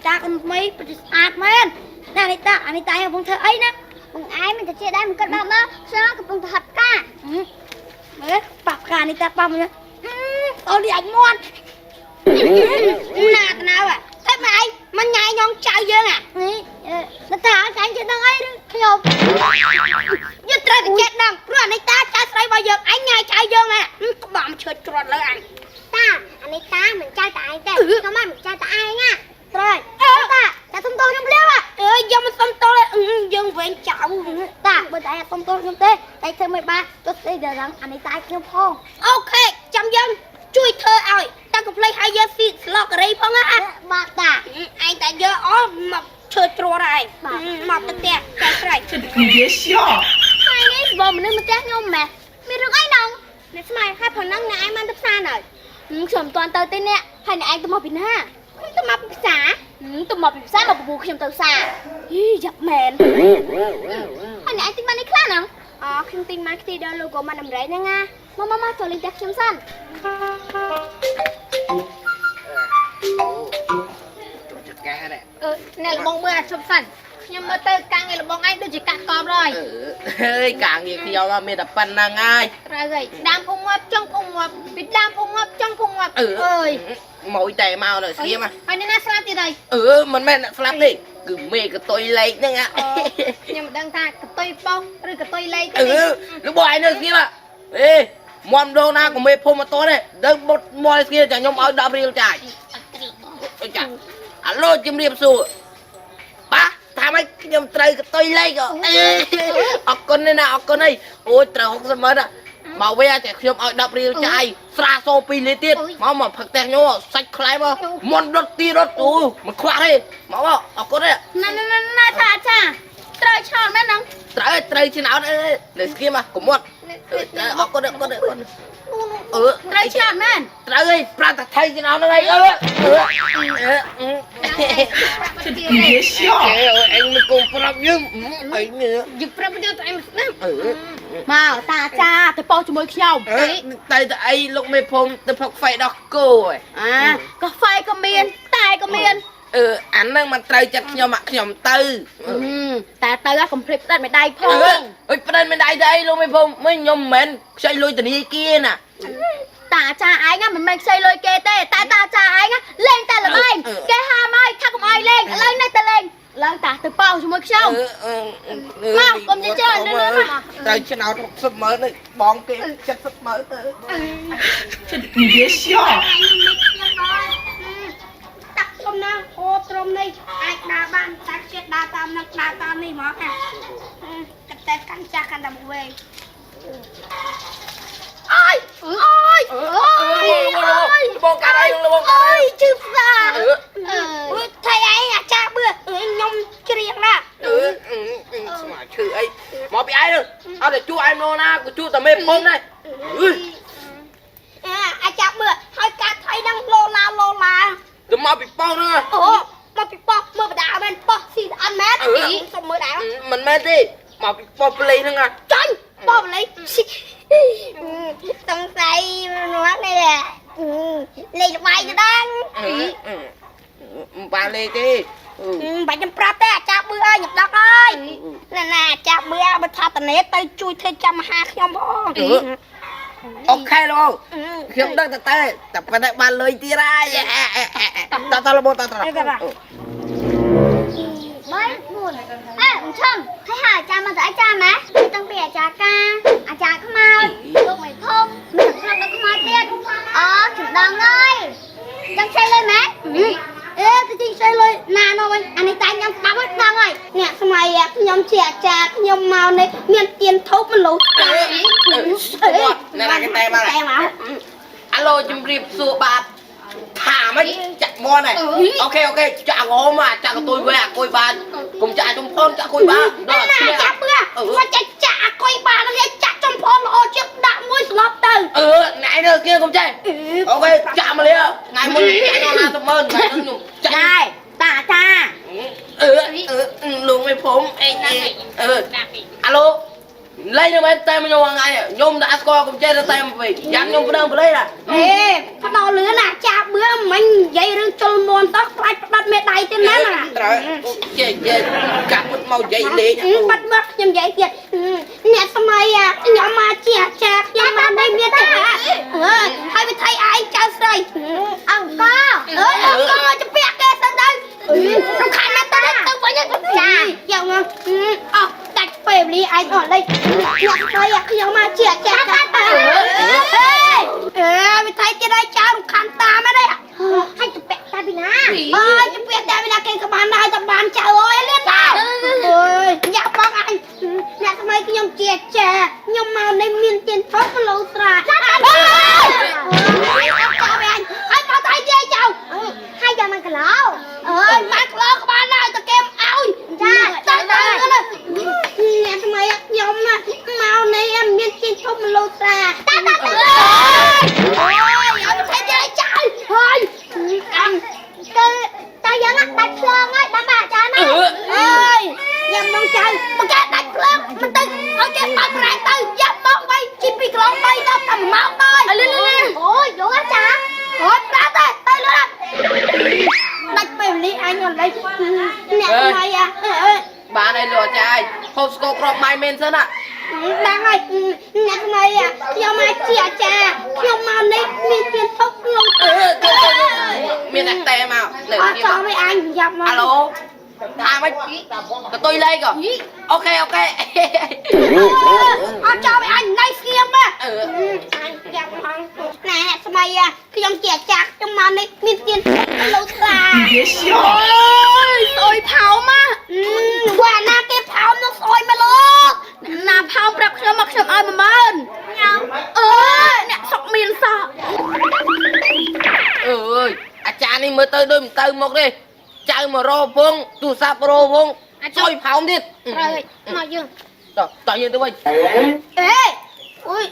តាកូនថ្មីពិតជាស្អាតមែនណាអានីតាអានីតាកំពុងធ្វើអីណា បងឯងមិនទៅជាដែរមិនគិតដល់មើលខ្ញុំកំពុងតែហត់ផ្កា មើលប៉ះផ្កាអានីតាប៉ះមើលអូនេះអាចមាត់ណាកណៅតែម៉ែឯងមិនញ៉ៃញងចៅយើងអា នេះតាចាញ់ចេះដឹងអីឬខ្ញុំ យើងត្រូវតែចេះដឹងព្រោះអានីតាចៅស្រីរបស់យើងឯងញ៉ៃចៅយើងណាក្បំឈើច្រត់លើអញ តាអានេះតាមិនចៅតែឯងទេខ្ញុំមិនចៅតែឯងណាត្រូវតាតាសុំទោសខ្ញុំភ្លាម អើយយកមកសុំទោសយើងវិញចៅ តាបើតែសុំទោសខ្ញុំទេតែធ្វើមិនបានទោះស្អីដល់អានេះតាខ្ញុំផង OK ចាំយើងជួយធ្វើឲ្យតែកុំភ្លេចឲ្យយើងស៊ីស្លការីផងណា បាទតា ឯងតែយកអស់មកឈើជ្រត់ហើយមកទៅផ្ទះចៅស្រី 你别笑。 ថ្ងៃនេះបងមនុស្សមកផ្ទះខ្ញុំម៉េះមានរឿងអីនងអ្នកស្មៃហើយផងហ្នឹងអ្នកឯងបានទៅផ្សារនៅខ្ញុំមិនទាន់ទៅទេអ្នកហើយអ្នកឯងទៅមកពីណាខ្ញុំទៅមកពីផ្សារទៅមកពីផ្សារមកពពូខ្ញុំទៅផ្សារហីយ៉ាប់មែនហើយអ្នកឯងទិញបាននេះខ្លះហ្នឹងអូខ្ញុំទិញមកខ្ទីដល់ logo មកដំរីហ្នឹងណាមកមកមកចូលលេងផ្ទះខ្ញុំសិន ចកែដែរ អឺអ្នកលបងមើលអាឈប់សិនខ្ញុំមើលទៅកាំងឯលបងឯងដូចជាកាក់កបហើយ អើយការងារខ្ញុំមានតែប៉ុណ្្នឹងហើយ ត្រូវហើយដើមភងងាប់ចុងភងងាប់ពីដើមភងងាប់ចុងភងងាប់ អឺ អើយ មកតែមកនៅស្ងៀម ហើយអ្នកណាស្លាប់ទៀតហើយ អឺមិនមែនអ្នកស្លាប់ទេគឺមេកតុយលេខហ្នឹង ខ្ញុំមិនដឹងថាកតុយប៉ុងឬកតុយលេខ អឺលោកបងឯងនៅស្ងៀមអេមមដងណាក៏មេភូមិមកតទេដឹងបុតមកស្ងៀមចាខ្ញុំឲ្យ10រៀលចាយចាអាឡូជំរាបសួរបាថាម៉េចខ្ញុំត្រូវកតុយលេខអេអរគុណណាអរគុណអីអូយត្រូវ60ម៉ឺនមកវិញតែខ្ញុំឲ្យ10រៀលចាយស្រាសូ2លីត្រទៀតមកមកផឹកផ្ទះខ្ញុំសាច់ខ្លែមកមុនដុតទីរត់អូមិនខ្វះទេមកអរគុណទេ ណាណាណាថាចាត្រូវឆ្នោតមែនហ្នឹង ត្រូវត្រូវឆ្នោតអីនៅស្គៀមកកុំមាត់អរគុណអរគុណអរគុណអឺ ត្រូវឆ្នោតមែន ត្រូវអីប្រាប់តែថៃឆ្នោតហ្នឹងអីអឺអឺ 你别笑。 អញមិនគុំប្រាប់យើងអីនេះ យើងប្រាប់យើងទៅឯងស្ដាប់ អឺ មកតាចាទៅប៉ោះជាមួយខ្ញុំ តែតែអីលោកមេភូមិទៅផឹកហ្វៃដោះគោឯង អាកាហ្វេក៏មានតែក៏មាន អឺអាហ្នឹងមិនត្រូវចិត្តខ្ញុំខ្ញុំទៅ តែទៅកុំភ្លេចផ្ដិតមេដៃផ អឺ ង អុយប្រិនមិនដៃទៅអីលោកមេភូមិមិនខ្ញុំមិនមែនខ្ចីលុយធនាគារណា តាចាឯងមិនមែនខ្ចីលុយគេទេតែតាចាឯងលេងតែល្បែងគេហាមហើយថាកុំឲ្យលេងឥឡូវនៅតែលេងឡើងតាទៅប៉ោជាមួយខ្ញុំ មកកុំនិយាយច្រើនលឿនៗមក ត្រូវឆ្នោត60ម៉ឺននេះបងគេ70ម៉ឺនទៅ 你别笑。 តាក់ត្រឹមណាអូត្រឹមនេះអាចដើរបានតែចិត្តដើរតាមនឹងដើរតាមនេះហ្មងណាកតែកាន់ចាស់កាន់តែមកវិញអើយអើយអើយ បងកាត់អីបងកាត់អី អើយជឺផ្សា អឺ អើយថៃឯងអាចារ្យបឿខ្ញុំច្រៀងណា អឺស្មាឈឺអីមកពីឯងអត់តែជួឯងមកណាក៏ជួតែមេភូមិដែរអឺ អាអាចារ្យបឿហើយការថៃនឹងលោឡាលោឡា ទៅមកពីប៉ោះហ្នឹង អូមកពីប៉ោះមើលបដាមែនប៉ោះស៊ីអត់មែនសុំមើលដែរ មិនមែនទេមកពីប៉ោះប្លេហ្នឹង ចាញ់ប៉ោះបលី សង្ស័យមកនេះលេខល្បែងទៅដល់ មិនបានលេទេ បាច់ខ្ញុំប្រាប់ទេអាចារ្យបឿអើយខ្ញុំដឹកហើយណាណាអាចារ្យបឿបើថាតនេទៅជួយធ្វើចាំអាហារខ្ញុំផង អូខេលោកខ្ញុំដឹងតែតែតែប៉ុន្តែបានលុយទៀតហើយតតលោកតត 3 4អេមិនឈឹងហើយហៅអាចារ្យមកទៅអាចារ្យម៉ែតាំងពីអាចារ្យកាអាចារ្យខ្មោចលោកមិនធំមានក្នុងដល់ខ្មោចទៀតអូខ្ញុំដឹងហើយចង់ខ្ចីលុយម៉ែ អេទៅជីខ្ចីលុយណានោះវិញអានេះតែខ្ញុំស្ដាប់ហើយដឹងហើយអ្នកសម័យខ្ញុំជាអាចារ្យខ្ញុំមកនេះមានទៀនធូបមលូ ណែណាគេតែមក តែមក អាឡូជំរាបសួរបាទថាម៉េចចាក់មន់ហើយអូខេអូខេចាក់ងោមចាក់កតុយវិញអាគុយបានកុំចាក់ចំផនចាក់គុយបានដល់ ណា ឈ្នះ ចាក់ពឿមកចាក់ចាក់អាគុយបាននេះចាក់ចំផនល្អជាងដាក់មួយស្លាប់ទៅ អឺណែនេះគេកុំចេះអូខេចាក់មកលាថ្ងៃមុនចាក់ដល់50ម៉ឺនថ្ងៃនេះខ្ញុំចាក់ ដែរតាចា អឺអឺលងមិនព្រមអេអឺអាឡូ លេងនឹងមែនតែខ្ញុំថ្ងៃខ្ញុំដាក់ស្គាល់កុំចេះតែមកវិញយ៉ាងខ្ញុំប្តឹងប្លេណា អេផ្ដោលឿនអាចាបឿមិញនិយាយរឿងជុលមន់តោះខ្លាចផ្ដាត់មេដៃទៀតណាណា ត្រូវចេះចេះកាប់មកនិយាយលេង បាត់មកខ្ញុំនិយាយទៀតអ្នកសម័យខ្ញុំមកជាអាចារ្យខ្ញុំមកនេះមានតែអឺហើយវិថីឯងចៅស្រី អង្គ អើយអង្គជំពាក់គេសិនទៅរំខានណាស់ទៅទៅវិញចាយកមកអស់ដាច់ពេលវេលាឯងអស់លេខអ្នកស្រីខ្ញុំមកជាអាចារ្យអេអេវិថីទៀតឲ្យចៅរំខានតាមហ្នឹង ហើយជំពាក់តាពីណា អើយជំពាក់តែវិណាគេក៏បានដែរតែបានចៅអើយលឿនតើអើយយ៉ាក់បងអញអ្នកថ្មីខ្ញុំជាចាខ្ញុំមកនេះមានទៀនថតគីឡូត្រាអើយអត់ចៅវិញហើយមកថៃយាយចៅ ហើយយកមកគីឡូ អើយមកគីឡូក៏បានដែរតែគេមិនឲ្យ ចា ទៅទៅអ្នកថ្មីខ្ញុំមកនេះមានទៀនថតគីឡូត្រាតាតាតាអូយឲ្យថៃយាយចៅហើយអញ គឺតើយើងដាច់ភ្លើងហើយបានបាអាចារ្យណា អើយញ៉ាំមកចៅមកកែដាច់ភ្លើងមិនទៅឲ្យគេបើករ៉ែទៅយ៉ាប់មកបីជីពីក្លងបីដល់តែ1ម៉ោងដល់ លឿនលឿន អូយយកអាចារ្យ អូយប្រាទៅទៅលឿនដាច់ពេលវេលាអញអត់លេចអ្នកថ្មីអាអើ បានហើយលោកអាចារ្យហូបស្ករគ្រាប់បាយមែនសិនណា ដឹងហើយអ្នកថ្មីអាខ្ញុំមកជាអាចារ្យខ្ញុំមកនេះមានទៀនធុកលុយ អឺមានអ្នកតែមកលើ អត់ចង់ឲ្យអញយ៉ាប់មក អាឡូថាម៉េចកតុយលេខអូខេអូខេ អត់ចង់ឲ្យអញណៃស្ងៀមណា អឺ អញយ៉ាប់ហងណែអ្នកថ្មីអាខ្ញុំជាអាចារ្យខ្ញុំមកនេះមានទៀនធុកលុយត្រា 你别笑。 អូយស្អុយផោមណា វ៉ាណាគេផោមនោះស្អុយមកលោក ណាផោមប្រាប់ខ្ញុំមកខ្ញុំឲ្យ10000 ញ៉ាំ អើយអ្នកសុកមានសក់ អើយអាចារ្យនេះមើលទៅដូចមិនទៅមកទេចៅមករោពងទូរស័ព្ទរោពងចុយផោមទៀត ត្រូវមកយើង តោះតោះយើងទៅវិញ អេអូយ